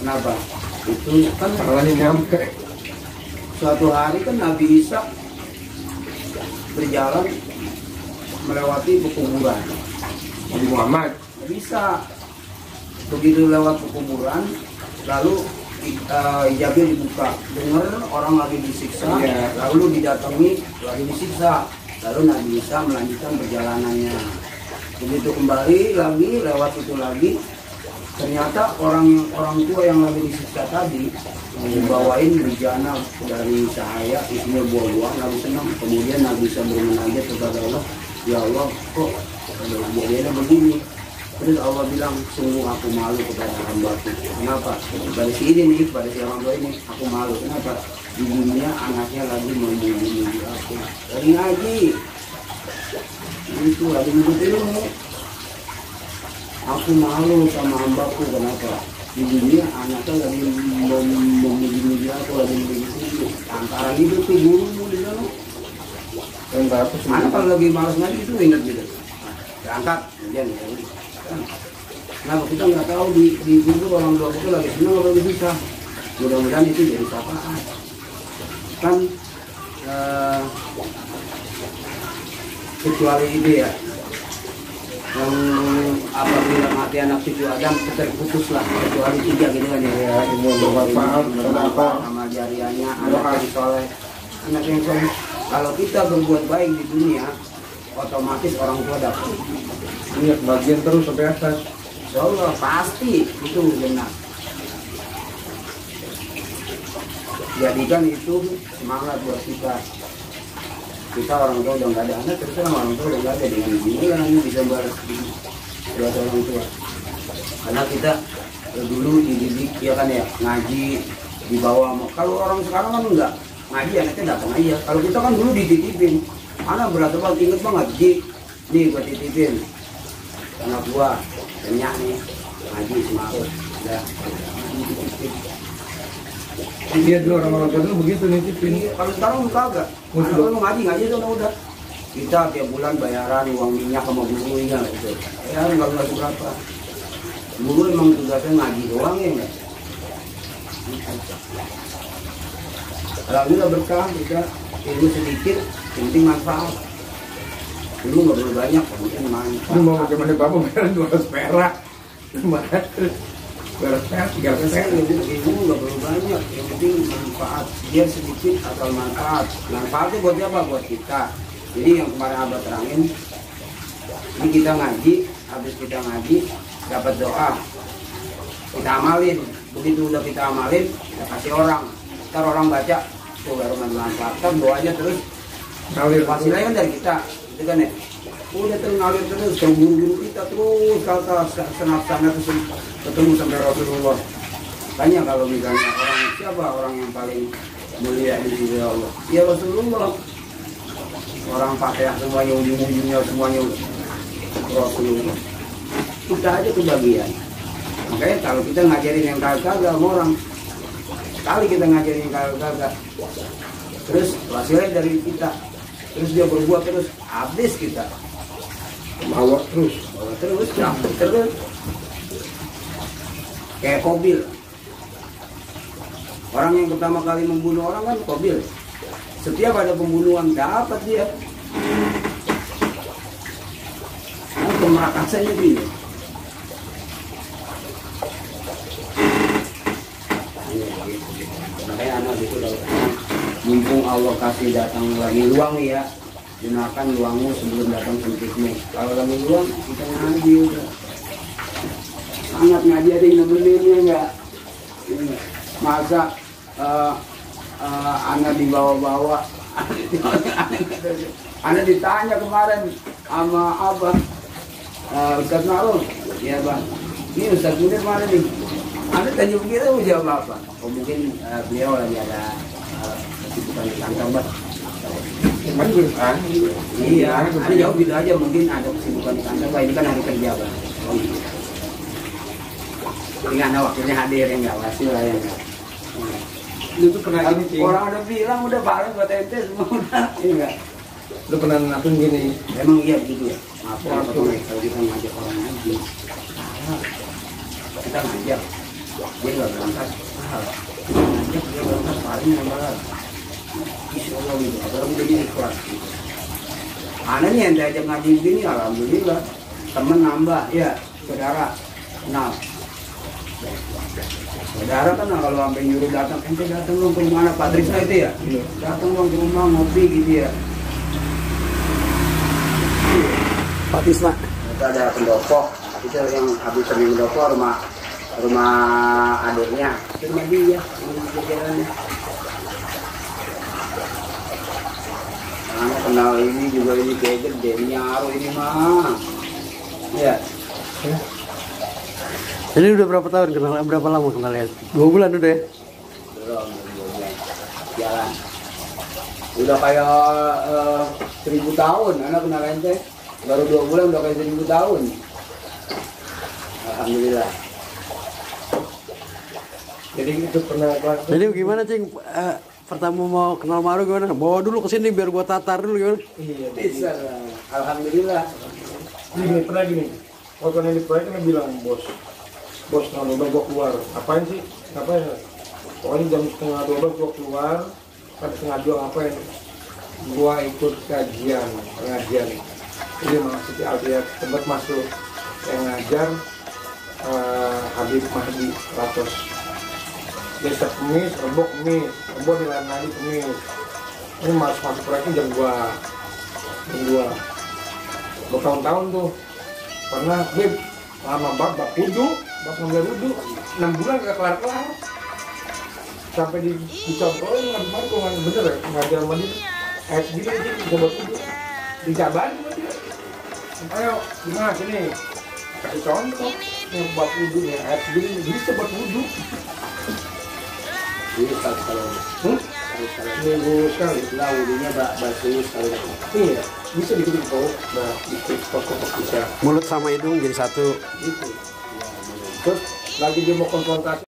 Kenapa? Itu kan Masalahnya nyampe. suatu hari kan Nabi Isa berjalan melewati pekuburan. Nabi Muhammad. Nggak bisa. Begitu lewat pekuburan, lalu hijabnya dibuka, dengar orang lagi disiksa, Iya. lalu didatangi lagi disiksa, lalu Nabi Isa melanjutkan perjalanannya. Begitu kembali lagi lewat itu lagi, ternyata orang tua yang lagi disiksa tadi dibawain bejana dari cahaya isinya buah-buah. Nabi senang. Kemudian Nabi Isa bermunajat kepada Allah, ya Allah, kok buahnya begini? Terus Allah bilang, sungguh aku malu kepada hamba-Ku. Kenapa? Pada si ini nih, pada si orang tua ini, aku malu. Kenapa? Di dunia anaknya lagi memuji aku. Lagi ngaji. Itu lagi menuntut ilmu. Aku malu sama hamba-Ku. Kenapa? Di dunia anaknya lagi memuji aku, lagi memuji. Antara hidup tuh gurumu di sana. Dan berapa sih? Anak kalau lagi malas ngaji itu ingat gitu. Berangkat, kemudian ya udah. Nah, kita nggak tahu di kubur orang tua itu lagi senang atau lagi susah. Mudah-mudahan itu jadi syafaat. Kan kecuali ide ya, yang apabila mati anak cucu Adam terputuslah kecuali 3 gitu kan ya. Ya, ilmu bermanfaat, kenapa? Amal jariahnya, anak yang soleh, anak yang soleh. Kalau kita berbuat baik di dunia, otomatis orang tua dapat. Iya, bagian terus sampai atas. Insyaallah pasti itu benar. Jadikan itu semangat buat kita. Kita orang tua udah nggak ada anak, terus orang tua udah nggak ada, dengan inilah hanya bisa balas buat orang tua. Karena kita dulu dididik ya kan ya, ngaji dibawa. Kalau orang sekarang kan enggak ngaji, anaknya datang aja. Kalau kita kan dulu dititipin. Anak berat banget, inget banget, nih buat titipin anak gua, banyak nih ngaji semangat, udah dititipin. Iya dulu orang-orang tua dulu begitu nitipin. Kalau sekarang kagak, anak lu ngaji itu udah. Kita tiap bulan bayaran uang minyak sama gurunya gitu. Ya nggak berapa. Guru emang tugasnya ngaji doang ya nggak. Alhamdulillah berkah kita ilmu sedikit, penting manfaat. Dulu nggak perlu banyak, penting manfaat. Lu mau bagaimana bapak bayar 200 perak, 200 perak, 300 perak. Ilmu nggak perlu banyak, yang penting manfaat. Biar sedikit asal manfaat. Manfaatnya buat siapa? Buat kita. Jadi yang kemarin abah terangin, ini kita ngaji, habis kita ngaji dapat doa, kita amalin. Begitu udah kita amalin, kita kasih orang. Ntar orang baca, tuh baru manfaatkan doanya terus. Wasilahnya kan dari kita, itu kan ya. Udah terus ngalir terus ke guru-guru kita terus kata senap-senap ketemu sampai Rasulullah. Tanya kalau misalnya siapa orang yang paling mulia di sisi Allah? Ya Rasulullah. Orang pakai semuanya ujung-ujungnya semuanya Rasulullah. Kita aja kebagian. Makanya kalau kita ngajarin yang kagak sama orang, sekali kita ngajarin yang kagak, terus hasilnya dari kita, terus dia berbuat terus, habis kita. Bawa terus. Dapat terus. Kayak Qabil. Orang yang pertama kali membunuh orang kan Qabil. Setiap ada pembunuhan dapat dia. Nah, pemerakasannya gini. Makanya anak itu mumpung Allah kasih datang lagi luang ya, gunakan luangmu sebelum datang sempitmu. Kalau lagi luang kita ngaji udah. Sangat ngaji ada yang nemeninnya enggak. Masa anak dibawa-bawa, anak ditanya kemarin sama abah, Ustaz Ma'ruf, ya bang, ini Ustaz Munir mana nih? Anak tanya begitu jawab apa? Oh mungkin beliau lagi ada kesibukan di kantor bang. Iya, ada jawab gitu aja, mungkin ada kesibukan di kantor bang. Ini kan hari kerja bang. Oh iya. Ini ada waktunya hadir ya nggak, hasil lah ya nggak. Lu tuh pernah gini sih. Orang udah bilang udah paling buat ente semua udah. Iya enggak? Lu pernah ngapain gini? Emang iya begitu ya. Maaf kalau kita ngajak orang ngaji. Salah. Kita ngajak. Dia nggak berangkat mahal. Dia berangkat paling yang mahal. Insya Allah gitu. Orang jadi ikhlas. Gitu. Aneh nih yang diajak ngaji begini, alhamdulillah. Temen nambah, ya saudara. Nah, saudara kan kalau sampai nyuruh datang, ente datang dong ke rumah Pak Trisna itu ya. Datang dong ke rumah ngopi gitu ya. Pak Tisna. Kita ada pendopo, itu yang habis sering pendopo rumah adiknya, rumah dia, rumah jajarannya. Karena kenal ini juga ini kayak gede, nyaru ini mah. Iya. Ya. Ini udah berapa tahun kenal? Berapa lama kenalnya? 2 bulan udah ya? Belum, jalan. Udah kayak 1000 tahun, anak kenal ente. Baru 2 bulan udah kayak 1000 tahun. Alhamdulillah. Jadi itu pernah apa? Jadi gimana Cing? Pertama mau kenal Maru gimana? Bawa dulu ke sini biar gua tatar dulu gimana? Iya. Bisa. Alhamdulillah. Gini, pernah gini. Waktu yang di proyek kan bilang bos kalau gua keluar. Apain sih? Ngapain? Pokoknya jam 11:30 gua keluar. Sampai 1:30 ngapain? Gua ikut pengajian. Ini maksudnya Alfiat tempat masuk yang ngajar Habib Mahdi Ratos. Dia setiap kemis, rebo dilain lagi kemis. Ini masuk proyeknya jam 2. Bertahun-tahun tuh. Pernah, Beb, lama banget, bak ngambil wudhu, 6 bulan gak kelar-kelar. Sampai dicontohin, nggak kok nggak bener ya, ngajar sama dia. Ayat segini aja bisa buat wudhu. Dijabarin sama dia. Ayo, gimana sini? Kasih contoh, yang buat wudhu nih, ayat segini bisa buat wudhu. Ini sekali. Minggu sekali. Nah, wudhunya basuh sekali. Iya, bisa dikit kok. Nah, dikit kok bisa. Mulut sama hidung jadi satu. Gitu. Terus lagi dia mau konfrontasi.